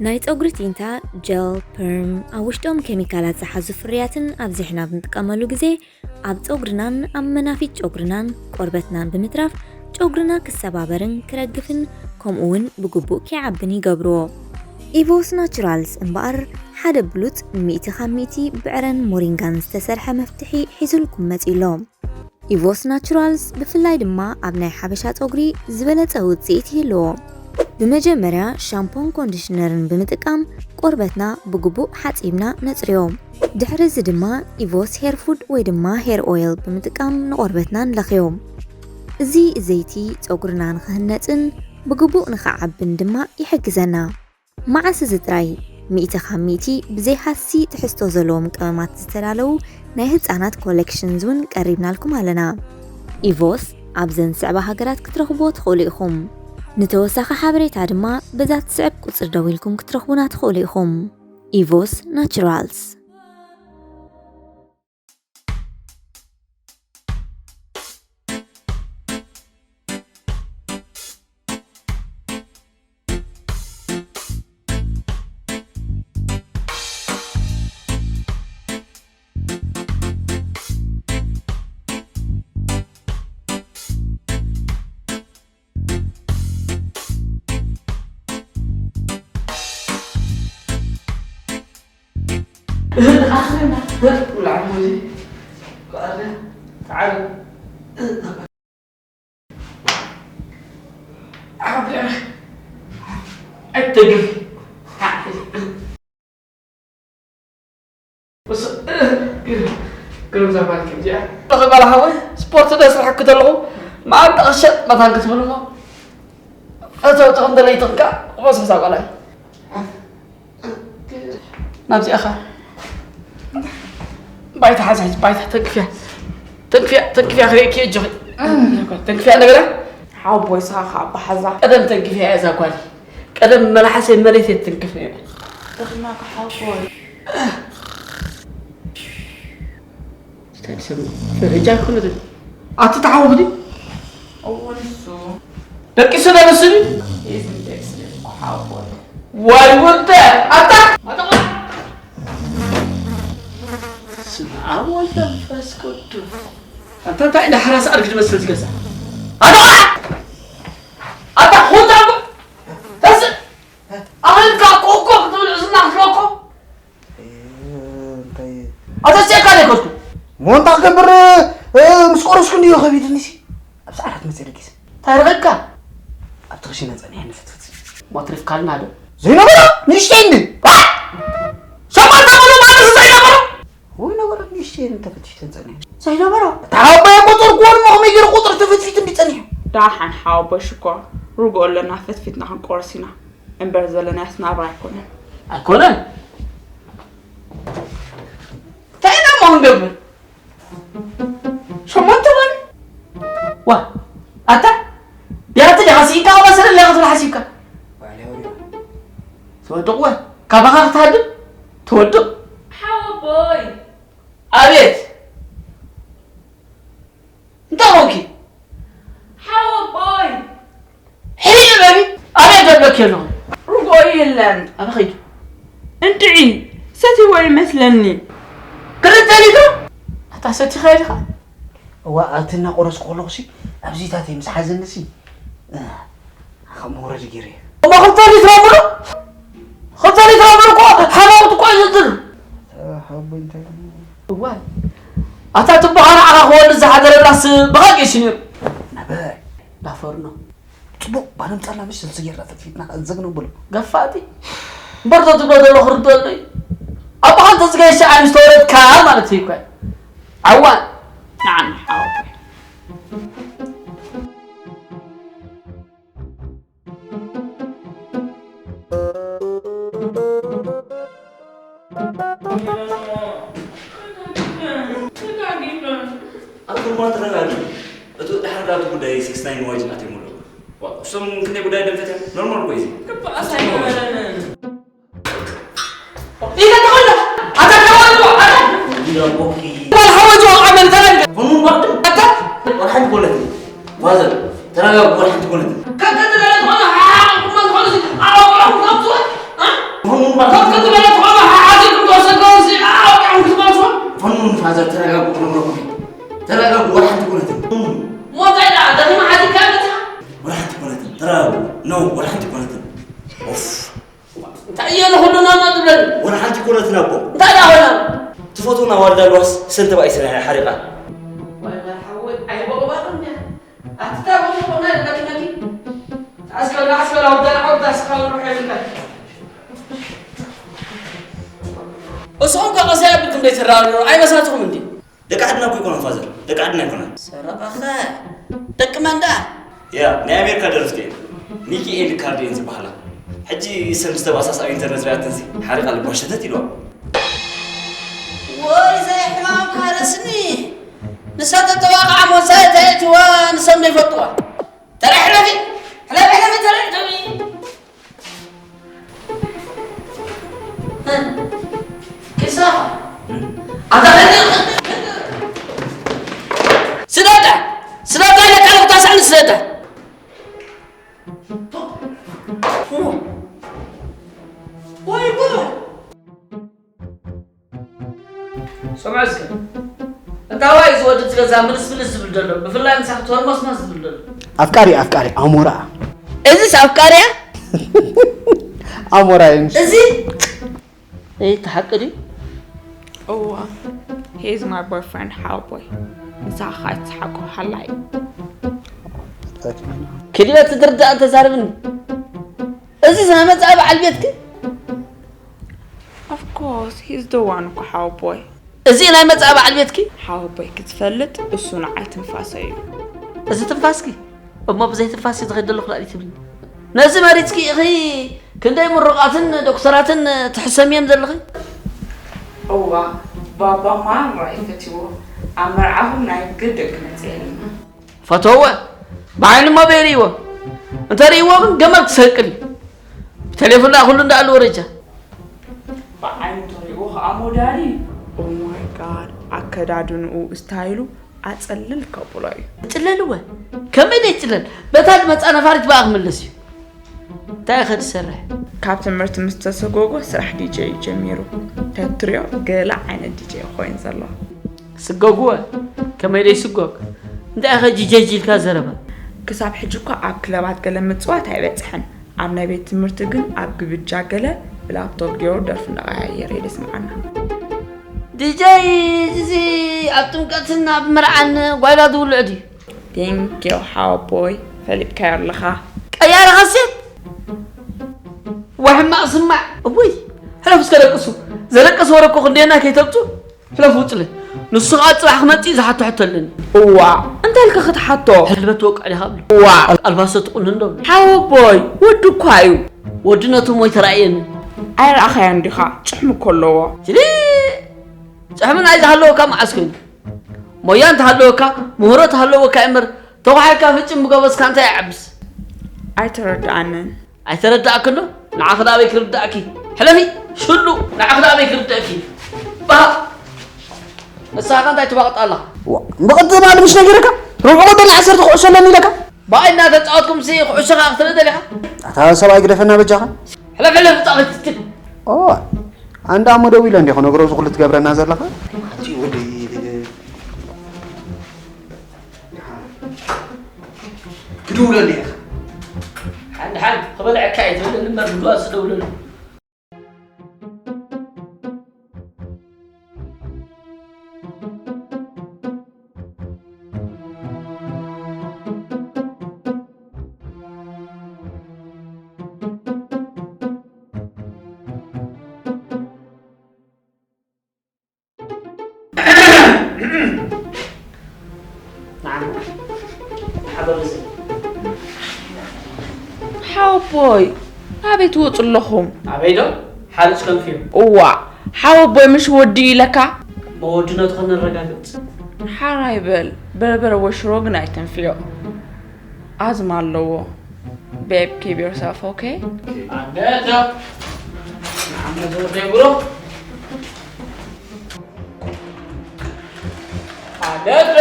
ናይ ጸጉሪ ቲንታ፣ ጀል፣ ፐርም፣ ኣብ ውሽጦም ኬሚካላት ዝሓዙ ፍርያትን ኣብዚሕና ብንጥቀመሉ ግዜ ኣብ ጸጉርናን ኣብ መናፊት ጨጉርናን ቆርበትናን ብምትራፍ ጨጉርና ክሰባበርን ክረግፍን ከምኡ እውን ብግቡእ ከይዓብን ይገብርዎ። ኢቮስ ናቹራልስ እምበኣር ሓደ ብሉጽ ሚእቲ ካብ ሚእቲ ብዕረን ሞሪንጋን ዝተሰርሐ መፍትሒ ሒዙልኩም መጺኡ ኣሎ። ኢቮስ ናቹራልስ ብፍላይ ድማ ኣብ ናይ ሓበሻ ጸጉሪ ዝበለጸ ውጽኢት ይህልዎ። ብመጀመርያ ሻምፖን ኮንዲሽነርን ብምጥቃም ቆርበትና ብግቡእ ሓጺብና ነጽርዮ። ድሕሪ እዚ ድማ ኢቮስ ሄር ፉድ ወይ ድማ ሄር ኦይል ብምጥቃም ንቆርበትና ንለኽዮ። እዚ ዘይቲ ጸጉርና ንኽህነጽን ብግቡእ ንኽዓብን ድማ ይሕግዘና። መዓስ እዚ ጥራይ፣ ሚእቲ ካብ ሚእቲ ብዘይሃሲ ትሕዝቶ ዘለዎም ቀመማት ዝተዳለዉ ናይ ህጻናት ኮሌክሽንስ እውን ቀሪብናልኩም ኣለና። ኢቮስ ኣብዘን ዝስዕባ ሃገራት ክትረኽብዎ ትኽእሉ ኢኹም። ንተወሳኺ ሓበሬታ ድማ በዛ ትስዕብ ቁጽሪ ደዊልኩም ክትረኽቡና ትኽእሉ ኢኹም። ኢቮስ ናቹራልስ። ግርም ዘባል ከምዚኣ። ተቐባል ሓወይ፣ ስፖርት ዶ ስራሕኪ ዘለኹ፣ መዓልቲ ክሸጥ መታን ክትብል እሞ፣ እቶ፣ እቶ ክንደለይ ትኽካ፣ ክበዝሕ እዛ ጓላይ። ናብዚኣኻ። ባይታ ሓዛ፣ ባይታ ተንክፍያ። ተንክፍያ፣ ተንክፍያ ክርእየኪ እጆኺ። ተንክፍያ እንደገና። ሓወቦይ፣ ንስኻ ኸዓ ኣባ ሓዛ። ቀደም ተንክፍያ እያ እዛ ጓል። ቀደም መላሓሰይ መሬት እየ ትንክፍ ነይረ። ደኺማካ ሓወቦይ። እንታይ ትሰምዕ? ፈረጃ ኣይኮነትን። ኣቲ ተሓወኽዲ? እወ፣ ንሱ። ደቂሱ ዶ ንሱ ድዩ? ኢዚ ደቂሱ እኮ ሓወቦይ። ዋይ ወደ፣ ኣታ! ኣታ! ስመ ኣብ ወወልድ ወመንፈስ ቅዱስ። ኣንታ እንታይ እንዳ ሓራስ ኣድጊ ዝመስል ዝገዛ? ኣታ! ኣታ! ኹንታ እኮ! ተስእ! ኣኽልካ ኮኮ ክትብል እዝና ክትለኮ? እንታይ? ኣታ ስጨካ ዘይኮንኩ። ሞ እንታይ ክገብር? እ፣ ምስ ቆረስኩ እንድዮ ከቢድኒ ሲ። ኣብዚ ዓራት መፅእ ደቂሰ። እንታይ ረኺብካ? ኣብቲ ክሽነ ፀኒሐ ንፍትፍት። ሞትሪፍካልና ዶ? ዘይነበሮ? ንእሽተይ እንዲ? ዋ! ሸሞንተ ሙሉእ ማለት ዘይነበሮ? ወይ ነበረት ንእሽተይ ተፈትፊተን ፀኒሐ። ዘይነበሮ? እታ ኣባይ ቆፀርኩወን እሞ ከመይ ገይሩ ቁፅሪ ተፈትፊት እንዲ ፀኒሑ? ደሓን ሓወቦ ሽኮር፣ ርግኦ ኣለና ፈትፊትና ክንቆርስ ኢና። እምበር ዘለናስ ናብራ ኣይኮነን። ኣይኮነን? እንታይ ኢና እሞ ክንገብር? ሸሞንተ ማለት? ዋ፣ ኣታ፣ ቢያቲ ዲኻ ስኢንካ፣ ዋላ ሰለለ ኢኻ ትብል ሓሲብካ? ትወድቕ ወ፣ ካባኻ ክትሃድም? ትወድቕ? ሓወቦይ። ኣቤት። እንታይ ኾንኪ? ሓወቦይ! ሕይ በሊ! ኣበይ ደብለኪ ኣለኹ? ርግኦ የለን። ኣበይ ኸይዱ? እንድዒ፣ ሰትይዎ ይመስለኒ። ክልተ ሊትሮ? ኣታ ሰቲኻ ዲኻ? እዋ፣ ኣብቲ እናቆረስኩ ከለኹ ሲ፣ ኣብዚታተይ ምስ ሓዘኒ ሲ፣ እ፣ ካብ መውረዲ ገይረ እየ። እሞ ክልተ ሊትሮ ሙሉእ? ክልተ ሊትሮ ሙሉእ እኮ ሓማቑት እኮ እዩ ዝድር። ሓቦይ እንታይ? እዋይ፣ ኣታ ትበኻ ንዓኻ ክወልድ ዝሓደረላስ ብኻ ጌሽ ነይሩ። ነበረ። ዳፈርኖ። ጽቡቕ ባለምጻና ምሽ ሰልሲ ጌርና ፈትፊትና ዘግኖ ብሎ። ገፋቲ። እምበር ዶ ትብሎ ዘሎ ክርድኦ ኣሎ እዩ። ኣቦኻ እንተዝገየሸ ኣይ ምስ ተወለድካ ማለት እዩ እኮ። ዓዋን። ንዓና ሓወቦይ። ኣቱማ ተረጋጊ። እቱ ድሓር ዳቱ ጉዳይ ሲክስ ናይን ዋጅን ኣትዮም ኣለዉ። ዋ፣ እሶም ክንደይ ጉዳይ ደም ፈትያ? ኖርማል እኮ እዩ። ግብኣስ ኣይነበረንን። ኢለ ተቐሎ! ኣታ ተቐሎ! ኣታ! ጓል ሓወጅ ወቕዓ መን ተረንገ? ሆኑ ባዕዱ። ኣታ! ወርሓን ኮነት። ፋዘር፣ ተረጋጉ፣ ወርሓን ኮነት። ከከተ ደረት ሆነ፣ ሓሓ፣ ቁመን ሆነ፣ ኣባባራ፣ ቁመን ሆነ፣ አ? ተረጋጉ፣ ወላ ሓንቲ ኮነትን። ሞት ኣይዳ፣ ደኺማ ሓቲካ መጽኣ። ወላ ሓንቲ ኮነትን። ተረጋጉ። ኖ፣ ወላ ሓንቲ ኮነትን። ኦፍ። እንታይ እየ ንኹሉ ኖ ኖ ትብለኒ? ወላ ሓንቲ ኮነትን ኣቦ። እንታይ ደኣ ኾይና? ትፈትውና ዋልዳ ልዋስ ሰንተባይ ስለ ሓሪቓ። ዋይ መርሓወይ፣ ኣይበቕባቕን እያ። ኣቲ እንታይ ኾይና ኣለኪ ነኪ? ኣስከላ፣ ኣስከላ፣ ወዳ፣ ወዳ፣ ኣስከላ፣ ሩሕ የብልካ። እስኹም ከ ቀስ ኣቢልኩም ዘይትራሩ ኣይመሳትኹም እንዴ? ደቂ ዓድና እኮ ኣይኮነን ፋዘር፣ ደቂ ዓድና ኣይኮነን። ሰረቐኸ? ደቂ መን ደኣ? ያ፣ ናይ ኣሜሪካ ደረፍቲ እየን። ኒኪ ኤንድ ካርዲ እየን ዝበሃላ። ሕጂ ሰብ ምስ ተባእሳስ ኣብ ኢንተርነት ሪኣተንሲ ሓሪቓ ልባ ሸተት ኢልዋ። ወይ ዘይሕማምካ ረስኒ። ንሳ ተተዋቕዓ ሞሳ እታ የእትዋ ንሶም ዘይፈልጥዋ። ተራ ሕለፊ፣ ሕለፊ፣ ሕለፊ፣ ተራ ሕለፊ። እ፣ ኪሳኻ። ኣታ ኸዲ-፣ ስደዳ፣ ስደዳ፣ ኢለካ ኣለኹ፣ ታስዕኒ ስደዳ። ወይ ጉድ። ስምዑ እስከ። እንታይ ዋይ እዚ ወዲ እቲ ገዛ ምልስ ምልስ ዝብል ዘሎ? ብፍላይ ምሳኺ ትሆርመስመስ ዝብል ዘሎ። ኣፍቃሪ፣ ኣፍቃሪ፣ ኣሞራ። እዚስ ኣፍቃሪያ? ኣሞራ እዩ። እዚ፣ እዚ ሓቂ ድዩ? እዋ፣ he is my boyfriend ሓወቦይ። ንስኻ ኣይትስሓቆ ሃላይ። ክልኦት ትርዳእ እንተዛርብኒ። እዚስ ናይ መጻኢ በዓል ቤትኪ? Of course, he's the one እኮ ሓወቦይ። እዚ ናይ መጻኢ በዓል ቤትኪ? ሓወቦይ ክትፈልጥ እሱ ንዓይ ትንፋሰይ እዩ። እዚ ትንፋስኪ? እሞ ብዘይ ትንፋስ ዝኸይድ ዘሎ ኩላሊት ይብልኒ። ነዚ መሪጽኪ ኢኺ ክንደይ ምሩቓትን ዶክተራትን ትሕሰምዮም ዘለኺ? እዋ፣ ባባ ማራ ይፈትዎ። ኣብ መርዓኹም ናይ ግድን ክመጽእ የለና። ፈተወ። ብዓይኒ እሞ በይርይዎ። እንተ ርእይዎ ግን ገመድ ክሰቅል እዩ። ብቴሌፎን ደኣ ኩሉ እንዳኣሉ ወረጃ። ብዓይኑ ተሪእዎ ኸኣ ሞዳሊ። Oh my God፣ ኣከዳድንኡ፣ ስታይሉ ኣጸልል ከብሎ እዩ። ጽለልወ። ከመይ ደይ ጽለል? በታ ድመጻ ነፋሪት ብኣ ክምለስ እዩ። እንታይ ኢኸ ትሰርሕ? ካብ ትምህርቲ ምስ ተሰጎጎ ስራሕ ዲጀ እዩ ጀሚሩ። ተትሪኦ ገለ ዓይነት ዲጀ ኮይኑ ዘሎ። ስገጉወ። ከመይ ደይ ስጎግ? እንታይ ኢኸ ጂጀጅ ኢልካ ዘረባ? ክሳብ ሕጂ እኳ ኣብ ክለባት ገለ ምጽዋት ኣይበጽሐን። ኣብ ናይ ቤት ትምህርቲ ግን ኣብ ግብጃ ገለ ብላፕቶፕ ገይሩ ደርፊ እንዳቐያየረ እዩ ደስምዓና። ዲጀይ እዚ ኣብ ጥምቀትን ኣብ መርዓን ጓይላ ዝውልዕ ድዩ? Thank you ሓወቦይ፣ ፈሊጥካዮ ኣለኻ። ቀያሪ ካሴት? ወሕማቕ ስማዕ። እውይ፣ ሕለፍ እስከ ደቅሱ። ዘለቀስ ወረ እኮ ክንደየና ከይተብጹ። ሕለፍ ውጽለ። ንሱ ኸኣ ጽባሕ ክመጽእ ዝሓቶ ሕቶ ኣለኒ። እዋ፣ እንታይ ኢልካ ክትሓቶ? ሕልበት ትወቅዕ ዲኻ ብሎ። እዋ። ኣልባሶ ትቑንን ዶ ብሎ። ሓወቦይ፣ ወዱ እኳ እዩ። ወድነቱ ሞይ ተራእየኒ። ኣይረኣኻዮን ዲኻ? ጭሕሚ እኮ ኣለዎ። ችሊ! ጭሕሚ ናይ ዝሃለወካ መዓስ ኮይኑ? ሞያ እንተሃለወካ፣ ምህሮ ተሃለወካ እምበር፣ ተጓሒካ ፍጭም ብገበስካ እንታይ ይዓብስ? ኣይተረድኣንን። ኣይተረድኣክን ዶ? ንዓኺ ደኣ ኣበይ ክርድኣኪ? ሕለፊ፣ ሽሉ፣ ንዓኺ ደኣ ኣበይ ክርድኣኪ? ባህ! ንስኻ እንታይ ትባቕጥ ኣለኻ? ዋ፣ ብቕጥታ ማለት ምሽ ነጊረካ? ርብዑ ጎደል ዓሰርተ ኩዕሾ ኣለኒ ኢለካ? ብኣይ እናተጻወትኩምሲ ኩዕሾ ከኣ ክትርኢ ደሊኻ? ኣታ ሰብኣይ ግደፈና በጃኻ። ሕለፍ፣ ሕለፍ፣ ጻወት ትትል። ኦ፣ ኣንዳ እሞ ደው ኢለ እንዲኹ ነግሮ እዚ ኩሉ ትገብረና ዘለኻ? ኣቲ ወዲ ክድውለኒ ኢኻ። ሓንቲ ሓንቲ ክበልዐካ እየ ትብል እምበር ንጓዝ ትደውለሉ። ሓወቦይ፣ ኣበይ ትወፁ ኣለኹም? ኣበይ ዶ? ሓርጭ ከንፍዮ። እዋ፣ ሓወቦይ ምሽ ወዲ ኢለካ? መወድነቱ ከነረጋግፅ። ሓራይ በል፣ በርበረ ወይ ሽሮ ግን ኣይተንፍዮ። ኣዝማ ኣለዎ። Babe, keep yourself okay? ኣደዳ። ንዓመት ወደይ ብሩኽ። ኣደዳ።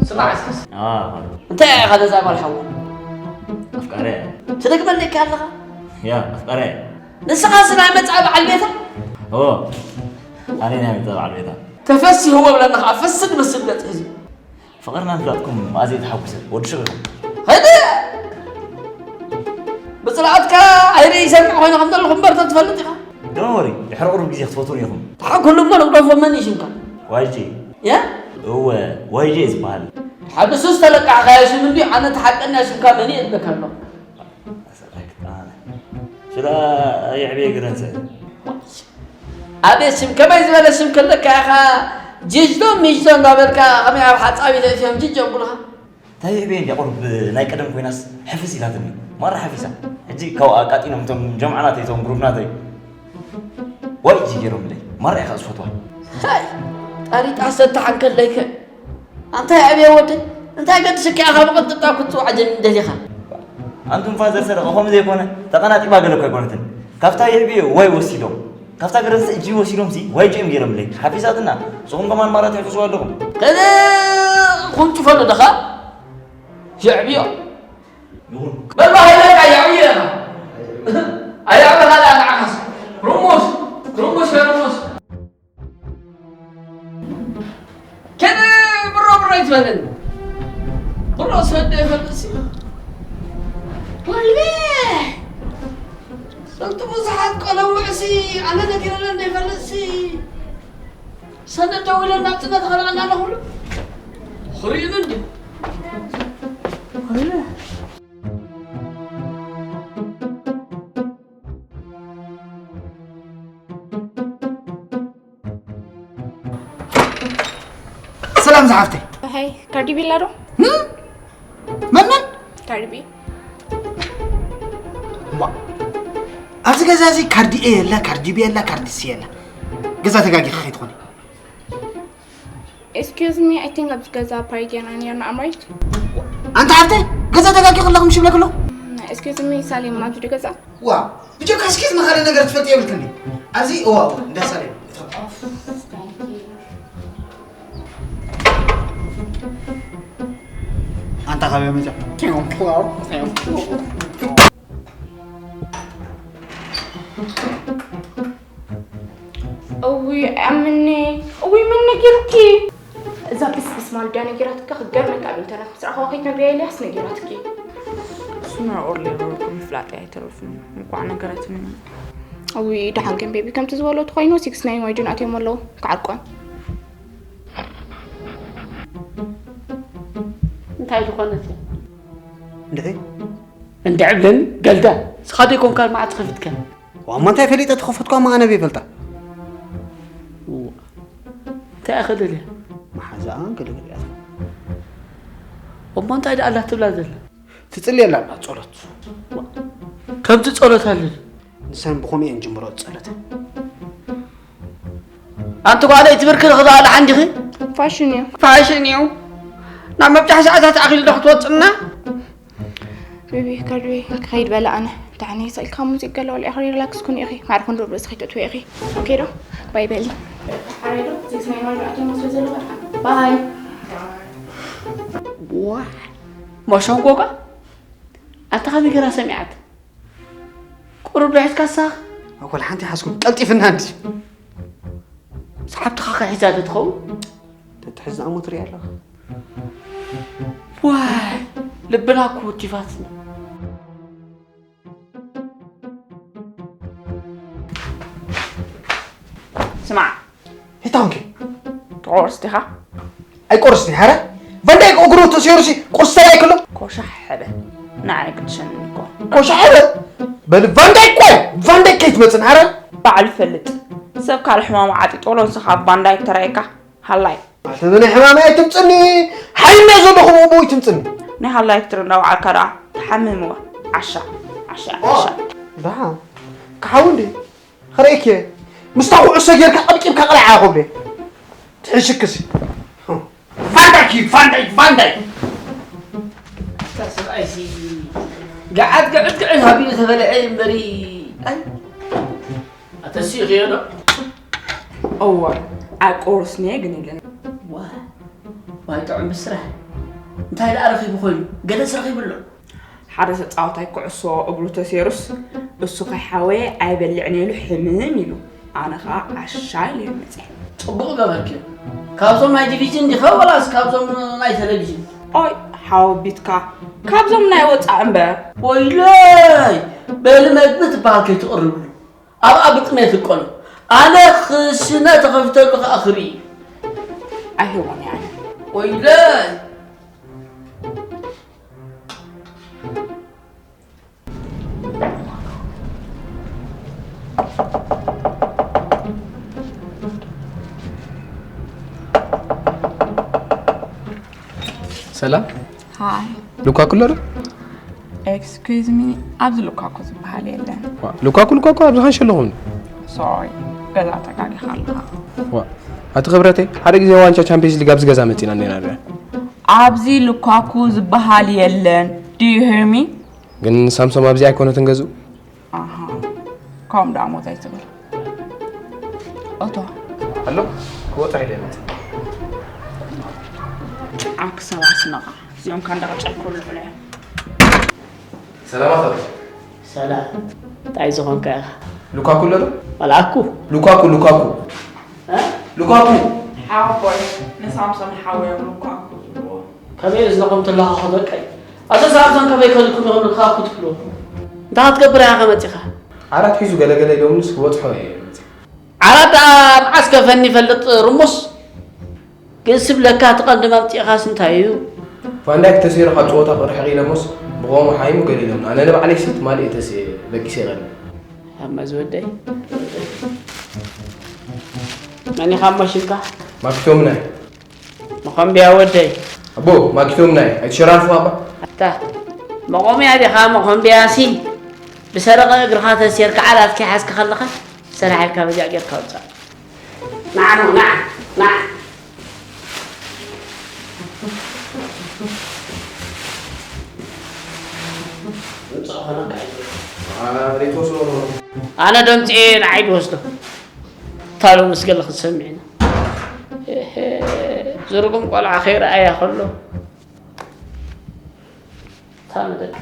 ስማዕ እስኪ። ኣዎ። እንታይ ኢኻ ነዛ ጓል ሓወይ? ኣፍቃሪያ እያ። ትደግመለይ ኣለኻ? ያ፣ ኣፍቃሪያ እያ። ንስኻስ ናይ መጻኢ በዓል ቤታ? ኦ ኣነ ናይ መጻኢ በዓል ቤታ። ተፈሲህዎ ብለና ከዓ ፈስድ መስል ገጽ ሒዙ። ፍቕርና ምፍላጥኩም ኣዝየ ተሓጒሰ። ወዲ ሽግርኩም። ኸደ ብፅልኣትካ ኣይርኢ ይሰምዕ ኮይነ ከም ዘለኹ እምበር ተትፈልጥ ኢኻ። ዶን ወሪ ድሕሪ ቁሩብ ግዜ ክትፈትሩ ኢኹም። ተሓኩሉ እሞ ንቕደፎ መን እዩ ሽምካ? ዋይጂ። ያ? እወ ዋይጂ እዩ ዝበሃል። ሓድሱ ዝተለቃሕካዮ ሽም እንዲ ኣነ ተሓቀንያ ሽምካ መን እዩ እብለካ ኣለኹ። ስለ የዕብየ ግረንሰ ኣቤት ሽም ከመይ ዝበለ ሽም ክልካ ኢኻ ጅጅዶ ሚጅዶ እንዳበልካ ከመይ ኣብ ሓፃዊ ተእትዮም ጅጅ ኣቡልኻ እንታይ ይዕብየ እንዲ ቁሩብ ናይ ቀደም ኮይናስ ሕፍስ ኢላትኒ ማራ ሓፊሳ ሕጂ ካብ ኣቃጢኖም እቶም ጀምዓናተይ እቶም ግሩፕናተይ ዋይ እጂ ገይሮምለይ ማራ ኢኻ ዝፈትዋ ጣሪጣ ሰታሕ እንከለይከ ኣንታይ ኣበየ ወደይ እንታይ ገድስኪ ኢኻ ብቕንጥብጣ ክትፅዋዕ ጀኒ ደሊኻ ኣንቱም ፋዘር ሰረቐ ከምኡ ዘይኮነ ተቐናጢባ ገለ እኮ ኣይኮነትን ካብታ የዕብዮ ዋይ ወሲዶም ካብታ ገረዝቲ እጂ ወሲዶም ሲ ዋይ ጭም ገይሮምለይ ሓፊሳትና ንስኹም ከማን ማራ ትሕፍስዋ ኣለኹም ከደ ኩንጭፈሉ ደኻ የዕብዮ በል ባህ ኢለካ የዕብዮ ኢኻ ኣየዕብኻ ደኣ ንዓኻስ ርሙስ ርሙስ ርሙስ ከነ ብሮ ብሮ ይትበለኒ ብሮ ሰደ ይፈልጥሲ ወልቤ ሰብቲ ብዙሓት ቆለውዕሲ ኣነ ነጊረለ እንደይፈልጥሲ ሰነ ደው ኢለ ናብ ጥነት ኸለቐና ኣለኹሉ ኽርእዩ እንዲ ሰላም ዝሓፍተይ ሀይ ካርዲቢ ኣላ ዶ መን መን ካርዲቢ ዋ ኣብዚ ገዛ እዚ ካርዲኤ የለ ካርዲቢ የለ ካርዲሲ የለ ገዛ ተጋጊ ከይትኾኒ Excuse me, I think ኣብዚ ገዛ ፓሪጌና ኔርና ኣምራይት ኣንታ ሓፍተይ ገዛ ተጋጊ ከለኹ ምሽ ይብለክ ኣለኹ Excuse me, ሳሌም ኣብዚ ዶ ገዛ ዋ ብጀካ እስኪ ዝመኻለ ነገር ትፈልጥ የብልክኒ ኣብዚ እዋ እዋ እንዳ ሳሌም ኣንታ ካበይ መፂኣ እውይ ኣምኒ እውይ ምን ነጊሩኪ እዛ ብስብስ ማልዳ ነጊራትካ ክገርመካ ኣብ ኢንተርነት ምስ ረኸባ ከይትነግርያ ኢልያስ ነጊራትኪ ስኖር ኦርሌሮ ምፍላጥ ኣይተረፍን እንኳዕ ነገረትኒ እውይ ደሓን ግን ቤቢ ከምቲ ዝበሎ ተኮይኑ ሲክስ ናይን ዋይድን ኣትዮም ኣለዉ ክዓርቆም እንታይ ዝኾነት እያ እንድዒ እንድዕብልን ገልዳ ስኻ ዶ ይኮንካ መዓት ከፊትካ ዋማ እንታይ ፈሊጠ ተኸፈትኳ ማ ኣነ በይፈልጣ እንታይ እኽልል እያ መሓዛኣ ገለገለ እያ እሞ እንታይ ደኣ ኣላ ትብላ ዘላ ትጽልየላ ኣላ ጸሎት ከምዚ ጸሎት ኣለ ንሰን ብኸምኡ እየን ጅምሮ ጸሎተን ኣንቲ ጓለይ ትብርክርኽ ዶ ኣላ ሓንዲኺ ፋሽን እዩ ፋሽን እዩ ናብ መብጫሕ ሰዓታት ኣኺሉ ዶ ክትወፅና ቤቢ ከድሪ ክኸይድ በለ ኣነ ብታሕኒ ስኢልካ ሙዚቅ ገለ ወልዒ ሪላክስ ኩኒ ኢኺ ማዕርኹ ንርብ ርእሲ ከይትእትወ ኢኺ ኦኬ ዶ ባይ በሊ ሓሬዶ ዚስ ናይ ማይ ኣቶም መስሎ ዘለኹ ባይ ሞሸንጎጋ ኣታ ከመይ ገራ ሰሚዓት ቁሩብ ዶ ሒዝካ ሳኽ ኣኮል ሓንቲ ሓዝኩም ቀልጢፍና እንዲ ሰሓብትኻ ከሒዛ ዶ ትኸውን ተትሕዝ ኣሞ ትሪኢ ኣለኻ ዋይ ልብና እኮ ወቲፋትና ስማዕ ሄታውንኪ ትቆርስ ዲኻ ኣይቆርስኒ ሓረ ቫንዳይክ እግሩ ተሰይሩሲ ቁርስ ተራይ ከሎ ኮሻሕ ሕበ ንዓይ ግድሸኒ እኮ ኮሻሕ ሕበ በል ቫንዳይክ ቆይ ቫንዳይክ ከይትመፅን ሓረ ባዕሉ ይፈልጥ ሰብ ካልእ ሕማሙ ዓጢጦ ሎንስኻ ቫንዳይክ ተራይካ ሃላይ ኣንተ ናይ ሕማመይ ኣይትምፅኒ ሓይልና ዘለኹ ብኡ ይትምፅኒ ናይ ሃላይ ክትርኢ እንዳወዓልካ ደኣ ትሓምምዋ ዓሻ ዓሻ ዓሻ ደሓ ክሓዊ እንዲ ክርእክ እየ ምስታ ኩዕሶ ጌርካ ቀብቂብካ ቅልዓ ኮብለ ትሕሽክሲ ፋንዳኪ ፋንዳይ ፋንዳይ ሰብኣይሲ ገዓት ግዕት ግዕት ሃቢሉ ተበልዐ እምበሪ ኣይ ኣተሲእኽዮ ዶ? እወ፣ ኣይቆርስንየ ግን ኢለኒ። ዋይ ዋይ ጥዑም ብስራሕ። እንታይ ደኣ ረኺቡ ኮይኑ? ገለስ ረኺቡ ኣሎ። ሓደ ተጻዋታይ ኩዕሶ እግሩ ተሴሩስ እሱ ከ ሓወየ ኣይበልዕን ኢሉ ሕምም ኢሉ፣ ኣነ ኸዓ ዓሻ ኢለ እየ መፅየ። ፅቡቕ ገበርኪ። ካብዞም ናይ ዲቪዥን ዲኻ ወላስ ካብዞም ናይ ቴሌቪዥን? ኦይ ሓወቢትካ፣ ካብዞም ናይ ወፃእ እምበር። ወይለይ፣ በሊ መግቢ ትበሃል ከይትቕርብሉ። ኣብኣ ብጥሜት ይቆሎ። ኣነ ክሽነ ተኸፊተሉ ከኣ ክርኢ። ኣይህቦን እየ ኣነ። ወይለይ። ሰላም። ሃይ። ሉካኩ ኣሎ ዶ? ኤክስኪዝ ሚ፣ ኣብዚ ሉካኩ ዝበሃል የለን። ዋ፣ ሉካኩ፣ ሉካኩ ኣብዚ ሓንሽ ኣለኹም። ሶሪ፣ ገዛ ተጋጊኻ ኣለኻ። ዋ፣ ኣቲ ክብረተይ፣ ሓደ ግዜ ዋንጫ ቻምፒየንስ ሊግ ኣብዚ ገዛ መጺና ነይና ንሪኣ። ኣብዚ ሉካኩ ዝበሃል የለን። Do you hear me? ግን ሳምሶም ኣብዚ ኣይኮነትን ገዝኡ። ኣሃ፣ ከምኡ ደኣ ሞት ኣይትበል። እቶ። ኣሎ፣ ክወጽእ ኢለ እየ መጽእ። ጭዓክ ሰባት ነቓ። እዚኦም ከ እንዳቐጨልኩ ልዑል እዮም። ሰላማት ኣቶ። ሰላም። እንታይ ዝኾንካ ኢኻ? ሉካኩ ኣሎ ዶ? መልኣኩ? ሉካኩ፣ ሉካኩ። እ? ሉካኩ። ሓወቦይ፣ ንሳምሶን ሓወዮም ሉካኩ ዝብልዎ። ከመይ እዝንኹም ትለኻኹ ደቀይ? ኣቶ ሳምሶን ከመይ ከልኩም ኢኹም ልካኩ ትብልዎ? እንታይ ክትገብር ኢኻ ከ መጺኻ? ዓራት ሒዙ ገለ ገለ ኢሎምንስ ክበጽሖ እየ መጺእ። ዓራት ደኣ መዓስ ከፈኒ ይፈልጥ ርሙስ? ግን ስብለካ እቲ ቀንዲ መምጺእኻስ እንታይ እዩ? ቫንዳይክ ተሰይሩ ካብ ጸወታ ክርሕቕ ኢሎምስ ብኸምኡ ሓይሙ ገለ ኢሎምኒ። ኣነ ንባዕለይሲ ትማሊ እየ ተሰይረ፣ በጊሰ ይቐኒ። ኣማ ዝወደይ። መን ኢኻ እሞ ሽምካ? ማኪቶምናይ። መኾምብያ ወደይ። ኣቦ፣ ማኪቶም ናይ ኣይትሸራርፉ ኣባ። ኣታ መቖምያ ዲኻ መኾምብያሲ? ብሰረቐ እግርኻ ተሲርካ ዓራትካ ሓዝካ ከለኻ ሰላሕ ኢልካ በጃ ጌርካ ውጻእ። ንዓ ኖ፣ ንዓ፣ ንዓ። ውጻእ ኾነካ እዩ። አ፣ ሬቶሶ። ኣነ ደምጺኤ ንዓይ ድወስዶ። ታሎ ምስ ገለ ክትሰምዕ ኢና። እህ፣ ዝርጉም ቆልዓ ከይረኣያ ከሎ። ታመደቅ።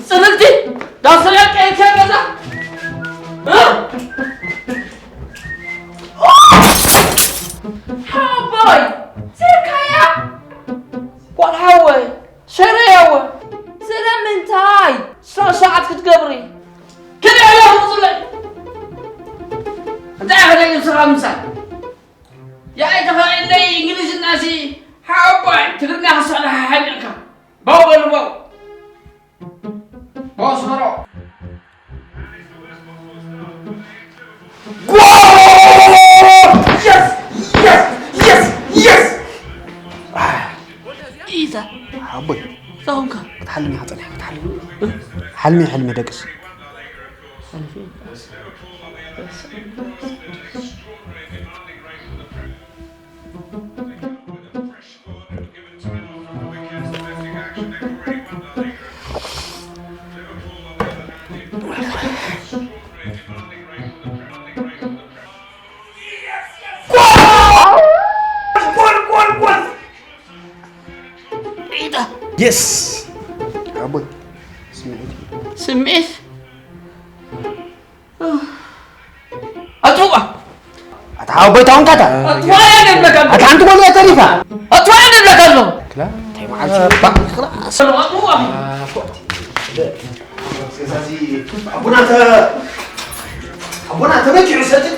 ጽንዕቲ ዳሰሪያ ቀይከ ገዛ። እ? ሓወይ፣ ሴርካያ? ጓል ሓወይ፣ ሸረያወ፣ ስለምንታይ? ስነ ስርዓት ክትገብሪ። ክልኤ እያ ውጹለይ። እንታይ ኢኻ ደይ ስራ ምሳይ? የኣይ ተፋቒለይ እንግሊዝናሲ ሓወይ ትግርኛ ክስዕል ሓሚቕካ። ባው በሉ ባው። ባው ስመሮ። ጎል! የስ! የስ! የስ! የስ! ኢዛ። ሓቦይ። እንታይ ኾንካ? ክትሓልም ኢኻ ጸኒሕካ፣ ክትሓልም። እ? ሓልሚ፣ ሕልሚ ደቅስ። ጎል፣ ጎል፣ ጎል! ሪታ። የስ! ሓቦይ፣ ስምዒት። ስምዒት? ኣጽዋ! ኣታ ሓቦይ፣ ታውን ካታ? ኣጽዋ እየ ደብለካ ኣለኹ። ኣታ ሓንቲ ጎል እያ ተሪፋ። ኣጽዋ እየ ደብለካ ኣለኹ። ክላ፣ እንታይ መዓልቲ ባዕ፣ ክላ፣ ኣጽዋ! ኣቦና ተ-፣ ኣቦና ተመኪዑ ሰትት።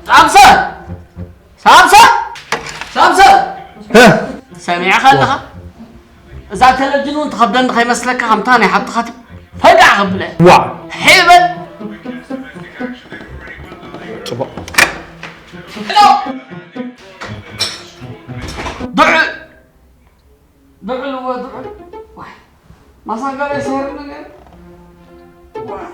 ጣብሳ! ሳምሶን! ሳምሶን! ሰሚዕኻ ኣለኻ? እዛ ተለቪዥን እውን ትኸብደኒ ከይመስለካ፣ ከምታ ናይ ሓብትኻ ትብ-፣ ፈጋዕ ከብለ። ዋ! ሒበል! ጽቡቕ። ሄሎ! ድዑ! ድዑ ልዎ፣ ድዑ። ዋይ፣ ማሳጋሪ ሰይር ነገር። ዋይ።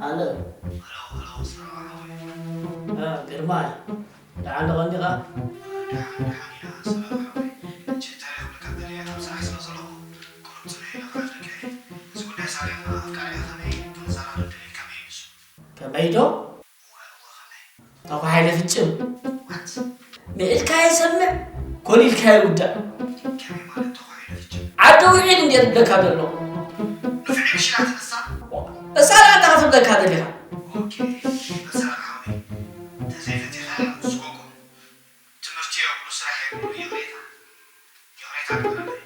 ኣለ። እ፣ ግርማይ፣ ደሓን ዶ ቀኒኻ? ደሓን፣ ደሓን ኢና፣ ሰላም ሓወይ። ሕጂ እንታይ ደኣ ክብለካ ደልየ፣ ኣብ ስራሕ ስለ ዘለኹ፣ ቁሩብ ጽንሕ ኢለ ክረኽበካ እየ። እዚ ጉዳይ ሳልያን ኣፍቃሪኣ ከመይ ክንዘራረብ ደልየ፣ ከመይ እዩ ንሱ? ከመይ ዶ? እወ፣ እወ፣ ከመይ? ተኳሒለ ፍጭም። ዋት? ምዒድካ ይሰምዕ፣ ኮሊልካዮ ይውዳእ። ከመይ ማለት ተኳሒለ ፍጭም? ዓዲ ውዒል እንድየ ዝብለካ ዘለኹ። ንፍዕሊ ሽላ ትነሳ? እሳ ደኣ እንታይ ክትብለካ ደሊኻ? ኦኬ፣ በሰላም ሓወይ። እንተዘይፈቲኻ ስጎጎ። ትምህርቲ የብሉ፣ ስራሕ የብሉ፣ ይቕሬታ። ይቕሬታ ግበረለይ።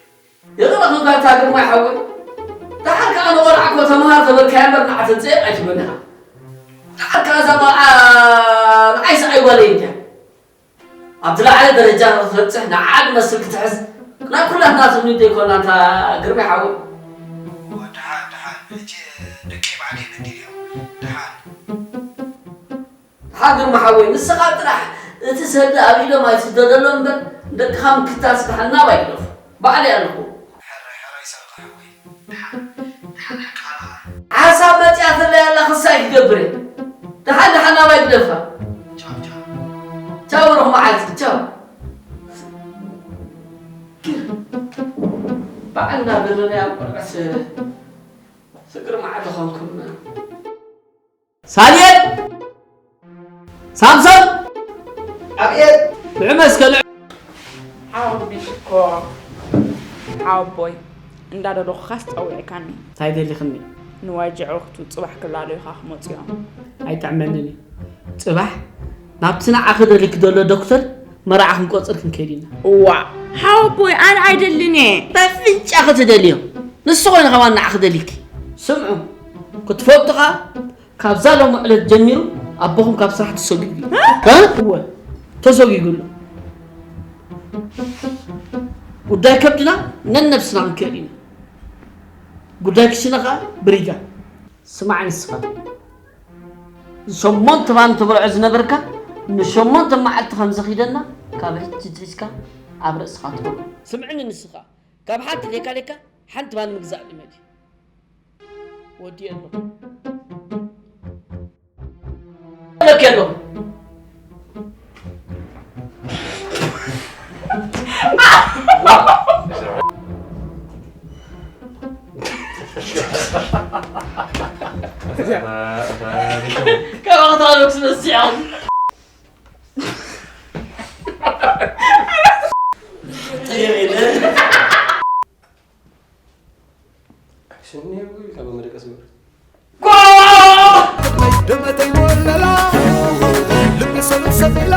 ይቕረ ክንጋታ ግርማይ ሓወይ። ደሓር ከኣ ንቖልዓ እኮ ተምሃር ተበልካያ እምበር ንዓ ተንጽየቕ ኣይትብልን ኢኻ። ደሓር ከኣ እዛ ቆልዓ ንዓይ ሰኣይ ጓለይ እንድያ። ኣብ ዝለዓለ ደረጃ ንኽትበጽሕ ንዓ ዝመስል ክትሕዝ ናይ ኩላትና ትምኒት ዘይኮና እንታ ግርማይ ሓወይ? እወ፣ ደሓን፣ ደሓን። ሕጂ ደቀይ ባዕለይ መዲልዮም። ደሓን። ደሓን ግርማ ሓወይ፣ ንስኻ ጥራሕ እቲ ሰዲ ኣብ ኢዶም ኣይትስደደሎም እምበር፣ ንደቅኻ ምክታስ ደሓን ናባይ ግደፎ። ባዕለይ ኣለኹ። ሕራይ፣ ሕራይ ይሰርቕ ሓወይ። ደሓን፣ ደሓን ሓቂ ኣለኻ። ሓሳብ መጺኣትለይ ኣላ፣ ክሳይ ክገብር እየ። ደሓን፣ ደሓን ናባይ ግደፋ። ቻው፣ ቻው። ቻው ብሩኽ መዓልቲ፣ ቻው። በዓልና ዘለና ኣብ ቆልዑት ፍቅሪ መዓት ኾንኩም። ሳልየት! ሳምሶን! ኣብየት! ልዑ መስከ ልዑ! ሓወቦይ ሽኮር፣ ሓወቦይ፣ እንዳደለኹኻስ ጸዊዕካኒ። እንታይ ደሊኽኒ? ንዋይ ጀዕወኽቱ ጽባሕ ክላሉ ኢኻ ክመጽኦም። ኣይጥዕመንን እዩ። ጽባሕ ናብቲ ንዓኺ ደሊኪ ዘሎ ዶክተር መርዓ ክንቆጽር ክንከይድ ኢና። እዋ፣ ሓወቦይ፣ ኣነ ኣይደልን እየ። በፍንጫኺ ትደልዮ። ንሱ ኮይኑ ከማን ንዓኺ ደሊኪ። ስምዑ፣ ክትፈልጡ ከኣ ካብዛ ሎሚ ዕለት ጀሚሩ ኣቦኹም ካብ ስራሕ ተሰጒጉ እዩ። እ? እወ፣ ተሰጒጉ ኣሎ። ጉዳይ ከብድና ነነብስና ክንከይድ ኢና። ጉዳይ ክሽነ ከኣ ብሪጋ። ስማዕ ንስኻ። ሸሞንተ ባኒ ትበልዖ ዝነበርካ ንሸሞንተ መዓልቲ ከም ዘኺደና ካብ ሕጂ ትሒዝካ ኣብ ርእስኻ ትገብሮ። ስምዕኒ ንስኻ። ካብ ሓንቲ ሌካ ሌካ ሓንቲ ባኒ ምግዛእ ልመድ እዩ። ወዲኤ ኣለኹ። ኣለኪ ኣለኹ። ካብ ኣኽታሎክስ መሲዖም። ኣክሽን እኒሄው ኢልካ ብመደቀሲ በል። ደመተይ ሞለላ፣ ልቢ ሰብሰብ ኢላ።